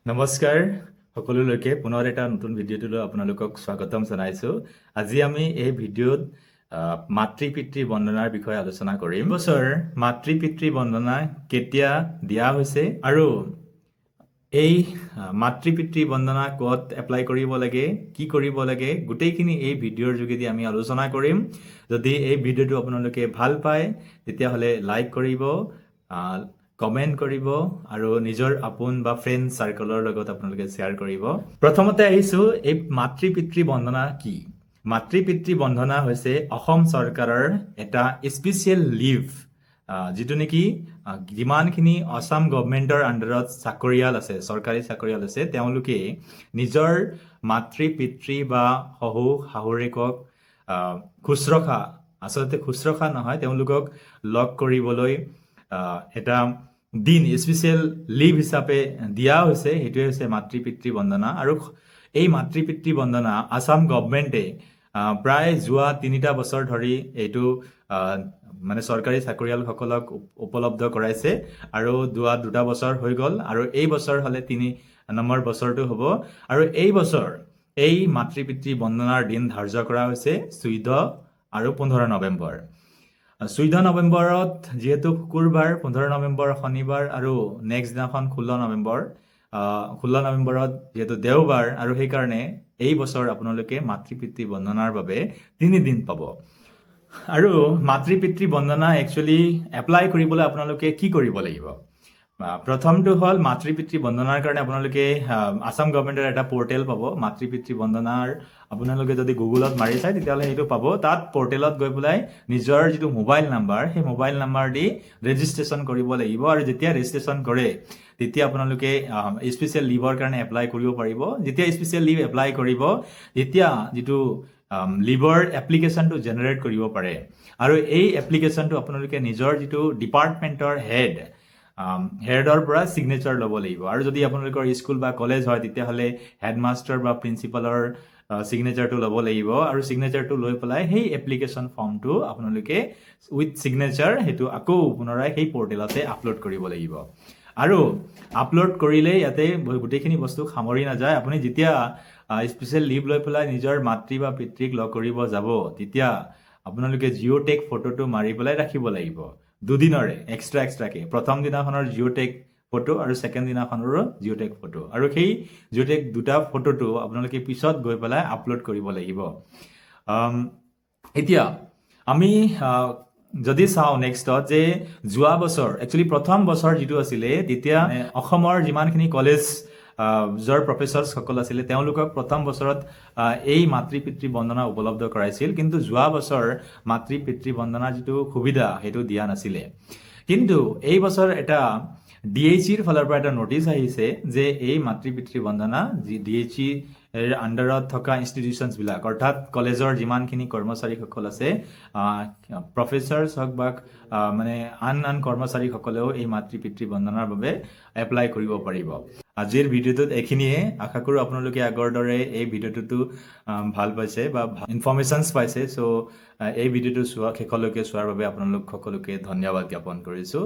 নমস্কাৰ সকলোলৈকে, পুনৰ এটা নতুন ভিডিঅ'টোলৈ আপোনালোকক স্বাগতম জনাইছোঁ। আজি আমি এই ভিডিঅ'ত মাতৃ পিতৃ বন্দনাৰ বিষয়ে আলোচনা কৰিম। বছৰ মাতৃ পিতৃ বন্দনা কেতিয়া দিয়া হৈছে আৰু এই মাতৃ পিতৃ বন্দনা ক'ত এপ্লাই কৰিব লাগে, কি কৰিব লাগে, গোটেইখিনি এই ভিডিঅ'ৰ যোগেদি আমি আলোচনা কৰিম। যদি এই ভিডিঅ'টো আপোনালোকে ভাল পায়, তেতিয়াহ'লে লাইক কৰিব, কমেণ্ট কৰিব আৰু নিজৰ আপোন বা ফ্ৰেণ্ড চাৰ্কলৰ লগত আপোনালোকে শ্বেয়াৰ কৰিব। প্ৰথমতে আহিছোঁ, এই মাতৃ পিতৃ বন্দনা কি? মাতৃ পিতৃ বন্দনা হৈছে অসম চৰকাৰৰ এটা স্পেচিয়েল লিভ, যিটো নেকি যিমানখিনি আছাম গভমেণ্টৰ আণ্ডাৰত চাকৰিয়াল আছে, চৰকাৰী চাকৰিয়াল আছে, তেওঁলোকে নিজৰ মাতৃ পিতৃ বা শহু শাহুৰেকক শুশ্ৰূষা, আচলতে শুশ্ৰূষা নহয়, তেওঁলোকক লগ কৰিবলৈ এটা দিন স্পেচিয়েল লিভ হিচাপে দিয়া হৈছে। সেইটোৱে হৈছে মাতৃ পিতৃ বন্দনা। আৰু এই মাতৃ পিতৃ বন্দনা আছাম গভমেণ্টে প্ৰায় যোৱা 3টা বছৰ ধৰি এইটো মানে চৰকাৰী চাকৰিয়ালসকলক উপলব্ধ কৰাইছে আৰু যোৱা 2টা বছৰ হৈ গ'ল আৰু এই বছৰ হ'লে 3 নম্বৰ বছৰটো হ'ব। আৰু এই বছৰ এই মাতৃ পিতৃ বন্দনাৰ দিন ধাৰ্য কৰা হৈছে 14 আৰু 15 নৱেম্বৰ। 14 নৱেম্বৰত যিহেতু শুকুৰবাৰ, 15 নৱেম্বৰ শনিবাৰ আৰু নেক্সট দিনাখন 16 নৱেম্বৰ, 16 নৱেম্বৰত যিহেতু দেওবাৰ আৰু সেইকাৰণে এই বছৰ আপোনালোকে মাতৃ পিতৃ বন্দনাৰ বাবে 3 দিন পাব। আৰু মাতৃ পিতৃ বন্দনা একচুৱেলি এপ্লাই কৰিবলৈ আপোনালোকে কি কৰিব লাগিব? প্ৰথমটো হ'ল, মাতৃ পিতৃ বন্দনাৰ কাৰণে আপোনালোকে আছাম গভমেণ্টৰ এটা পৰ্টেল পাব। মাতৃ পিতৃ বন্দনাৰ আপোনালোকে যদি গুগলত মাৰি চায়, তেতিয়াহ'লে সেইটো পাব। তাত পৰ্টেলত গৈ পেলাই নিজৰ যিটো মোবাইল নাম্বাৰ, সেই মোবাইল নাম্বাৰ দি ৰেজিষ্ট্ৰেশ্যন কৰিব লাগিব। আৰু যেতিয়া ৰেজিষ্ট্ৰেশ্যন কৰে, তেতিয়া আপোনালোকে স্পেচিয়েল লিভৰ কাৰণে এপ্লাই কৰিব পাৰিব। যেতিয়া স্পেচিয়েল লিভ এপ্লাই কৰিব, তেতিয়া যিটো লিভৰ এপ্লিকেশ্যনটো জেনেৰেট কৰিব পাৰে আৰু এই এপ্লিকেশ্যনটো আপোনালোকে নিজৰ যিটো ডিপাৰ্টমেণ্টৰ হেডৰ পৰা ছিগনেচাৰ ল'ব লাগিব। আৰু যদি আপোনালোকৰ স্কুল বা কলেজ হয়, তেতিয়াহ'লে হেডমাষ্টাৰ বা প্ৰিন্সিপালৰ ছিগনেচাৰটো ল'ব লাগিব। আৰু ছিগনেচাৰটো লৈ পেলাই সেই এপ্লিকেশ্যন ফৰ্মটো আপোনালোকে উইথ ছিগনেচাৰ সেইটো আকৌ পুনৰাই সেই পৰ্টেলতে আপলোড কৰিব লাগিব। আৰু আপলোড কৰিলে ইয়াতে গোটেইখিনি বস্তু সামৰি নাযায়। আপুনি যেতিয়া স্পেচিয়েল লিভ লৈ পেলাই নিজৰ মাতৃ বা পিতৃক লগ কৰিব যাব, তেতিয়া আপোনালোকে জিঅ' টেগ ফটোটো মাৰি পেলাই ৰাখিব লাগিব দুদিনৰে এক্সট্ৰা এক্সট্ৰাকে। প্ৰথম দিনাখনৰ জিঅ' টেগ ফটো আৰু ছেকেণ্ড দিনাখনৰো জিঅ' টেগ ফটো। আৰু সেই জিঅ' টেগ দুটা ফটোটো আপোনালোকে পিছত গৈ পেলাই আপলোড কৰিব লাগিব। এতিয়া আমি যদি চাওঁ নেক্সটত যে যোৱা বছৰ, একচুৱেলি প্ৰথম বছৰ যিটো আছিলে, তেতিয়া অসমৰ যিমানখিনি কলেজ যৰ প্ৰফেচাৰ্ছসকল আছিলে, তেওঁলোকক প্ৰথম বছৰত এই মাতৃ পিতৃ বন্দনা উপলব্ধ কৰাইছিল। কিন্তু যোৱা বছৰ মাতৃ পিতৃ বন্দনাৰ যিটো সুবিধা, সেইটো দিয়া নাছিলে। কিন্তু এই বছৰ এটা ডিএইচইৰ ফালৰ পৰা এটা নটিচ আহিছে যে এই মাতৃ পিতৃ বন্দনা যি ডিএইচই এৰ আণ্ডাৰত থকা ইনষ্টিটিউশ্যনছবিলাক, অৰ্থাৎ কলেজৰ যিমানখিনি কৰ্মচাৰীসকল আছে, প্ৰফেচাৰ্ছ হওক বা মানে আন আন কৰ্মচাৰীসকলেও এই মাতৃ পিতৃ বন্দনাৰ বাবে এপ্লাই কৰিব পাৰিব। আজিৰ ভিডিঅ'টোত এইখিনিয়ে। আশা কৰোঁ আপোনালোকে আগৰ দৰে এই ভিডিঅ'টোতো ভাল পাইছে বা ইনফৰ্মেশ্যনছ পাইছে। চ' এই ভিডিঅ'টো শেষলৈকে চোৱাৰ বাবে আপোনালোক সকলোকে ধন্যবাদ জ্ঞাপন কৰিছোঁ।